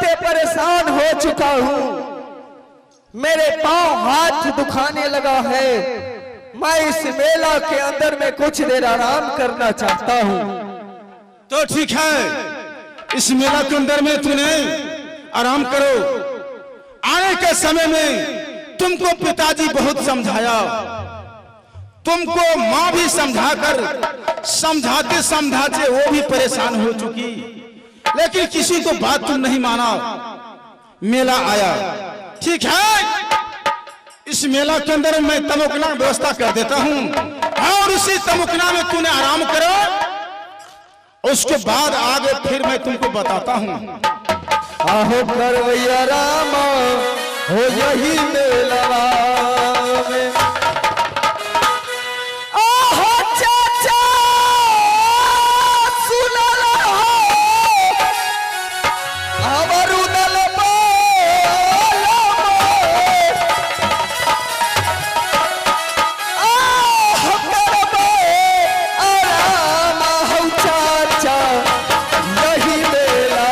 चलते परेशान हो चुका हूँ। मेरे पांव हाथ दुखाने लगा है। मैं इस मेला के अंदर में कुछ देर आराम करना चाहता हूँ। तो ठीक है, इस मेला के अंदर में तूने आराम करो। आने के समय में तुमको पिताजी बहुत समझाया, तुमको माँ भी समझाकर समझाते समझाते वो भी परेशान हो चुकी, लेकिन किसी को बात तुम नहीं माना। मेला आया, ठीक है, इस मेला के अंदर मैं तमुकना व्यवस्था कर देता हूं और उसी तमुकना में तूने आराम करो, उसके बाद आगे फिर मैं तुमको बताता हूं। आहो करवैया रामा हो यही मेलवा में। आहो चाचा सुनल हो अमर उदल बोलबो। आहो करबै आराम हौ चाचा यही मेला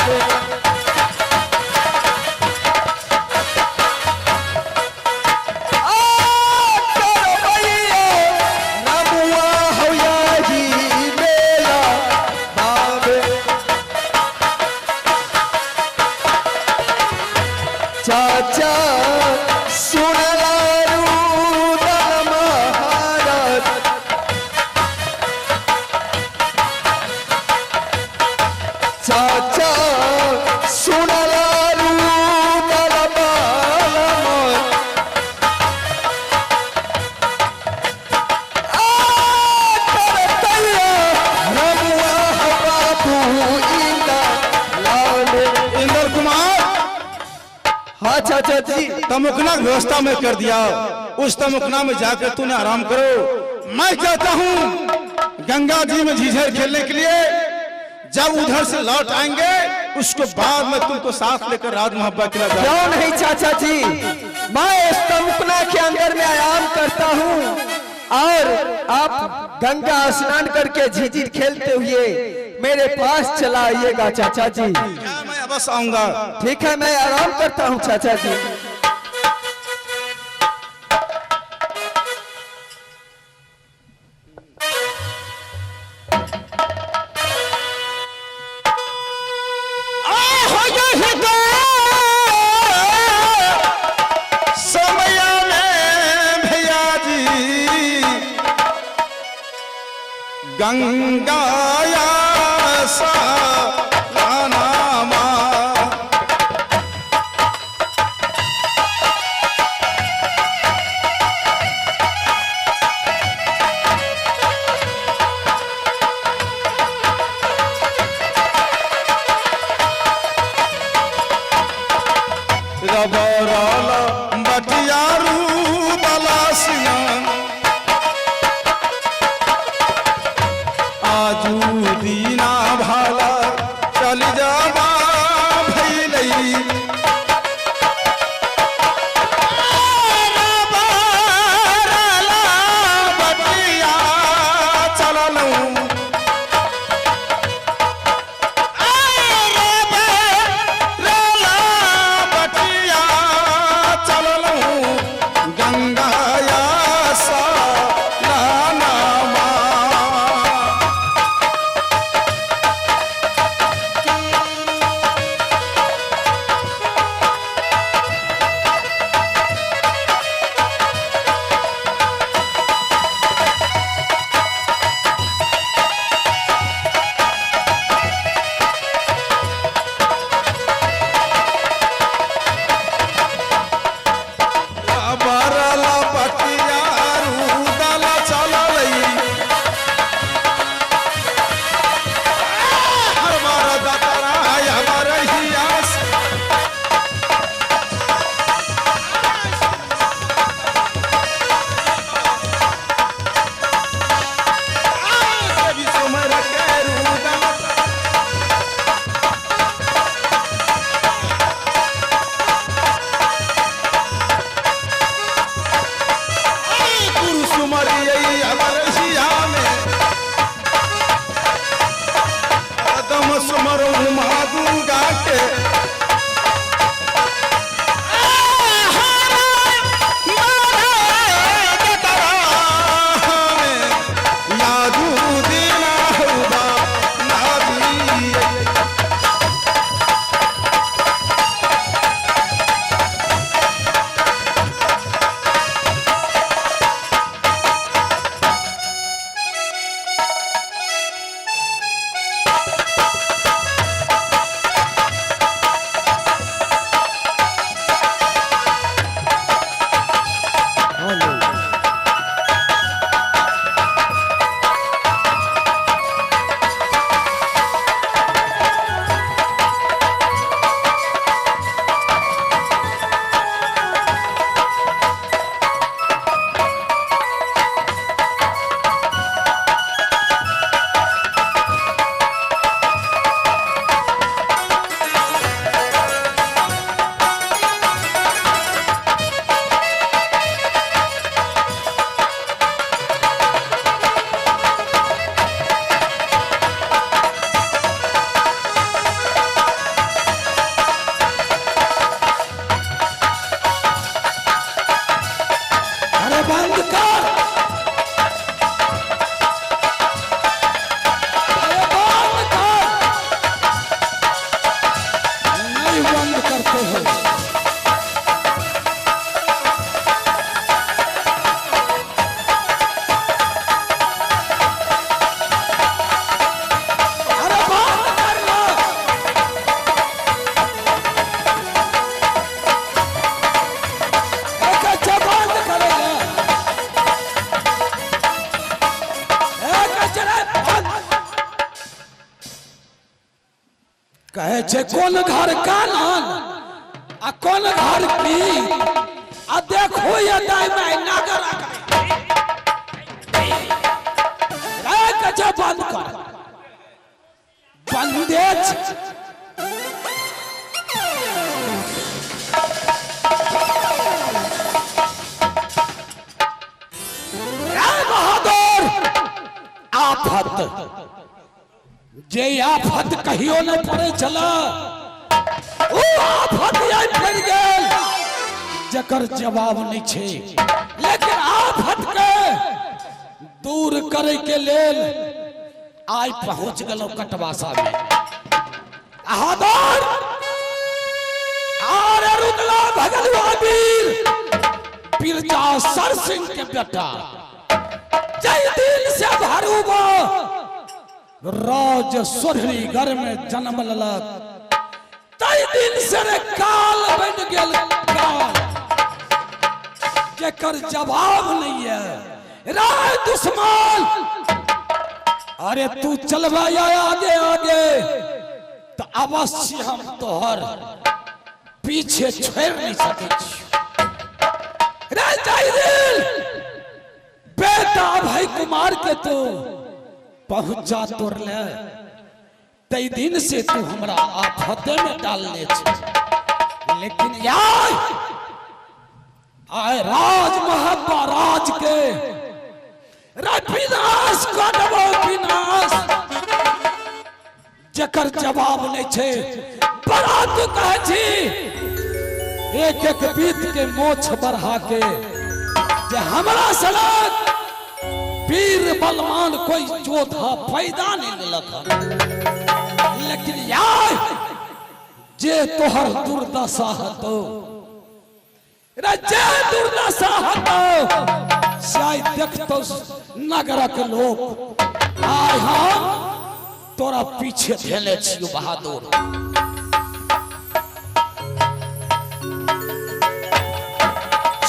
में। आ करवैया रमुआ हौ यही मेला बाबे। चाचा सुनला रुदल महाराज। चाचा सुनला रुदल बालम। आ करतैया रमुआ हौ बाबू इंदा लाल। इंदर कुमार। हाँ चाचा जी। तमुकना व्यवस्था में कर दिया, उस तमुकना में जाकर तूने आराम करो। मैं कहता हूँ गंगा जी में झीझर खेलने के लिए जब उधर से लौट आएंगे उसको बाद में तुमको साथ लेकर राज मोहब्बत किला जाऊंगा। क्यों नहीं चाचा जी, मैं इस तमुकना के अंदर में आराम करता हूँ और आप गंगा स्नान करके झीझीर खेलते हुए मेरे पास चला आइएगा चाचा जी। क्या मैं अवश्य आऊंगा। ठीक है, मैं आराम करता हूँ चाचा जी। आहो यही तो समय में भैया जी गंगा सा नामा। रबरल बटियारू बलासियन आजू दीना भाला कहे छे कोन घर कानन आ कोन घर की आ देखो ये दाई माई नागर रे कहे बंद कर बंदेज बहादुर आफत जे आफत कहियो न पड़े छला ओ आफत आबि पड़ि गेल जकर जवाब नहीं छे। लेकिन आफत के दूर करे के लेल आइ पहुंच गेलौ कटवासा में। बहादुर आरे रुदला भगलुआ वीर बिरजा सर सिंह के बेटा जय दिन से भरूबा राज सोढ़ी घर में जन्म ललक तै दिन से रे काल बन गेल काल जेकर जवाब नहीं है राय दुश्मन। अरे तू चलवा आगे आगे तो अवश्य हम तोहर पीछे छोड़ नहीं सके। रे जय दिन बेटा भाई कुमार के तू पहुंचा तोड़ ले तई दिन से तू हमरा आफते में डाल ले। लेकिन यार आए राज महब्बा राज के रे विनाश कर देबो विनाश जकर जवाब नहीं छे। बड़ा तू कहे छी एक एक बीत के मोछ बढ़ा के जे हमरा सड़क वीर बलवान कोई योद्धा पैदा नहीं लेलक। लेकिन यार जे तोहर दुर्दशा हतो रे जे दुर्दशा हतो शायद देखतो नगरक लोग आय हम तोरा पीछे धेने छियो बहादुर।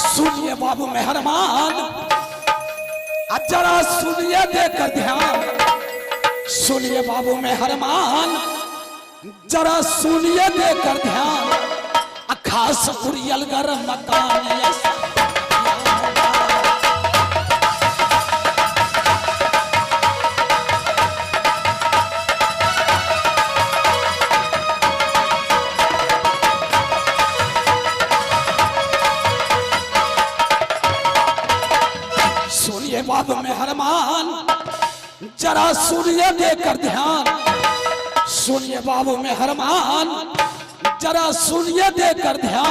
सुनिए बाबू मेहरबान जरा सुनिए देकर ध्यान। सुनिए बाबू मेहरबान जरा सुनिए देकर ध्यान खास उड़ियल गरम मकान सुनिए बाबू मेहरबान जरा सुनिए देकर ध्यान। सुनिए बाबू मेहरबान जरा सुनिए देकर ध्यान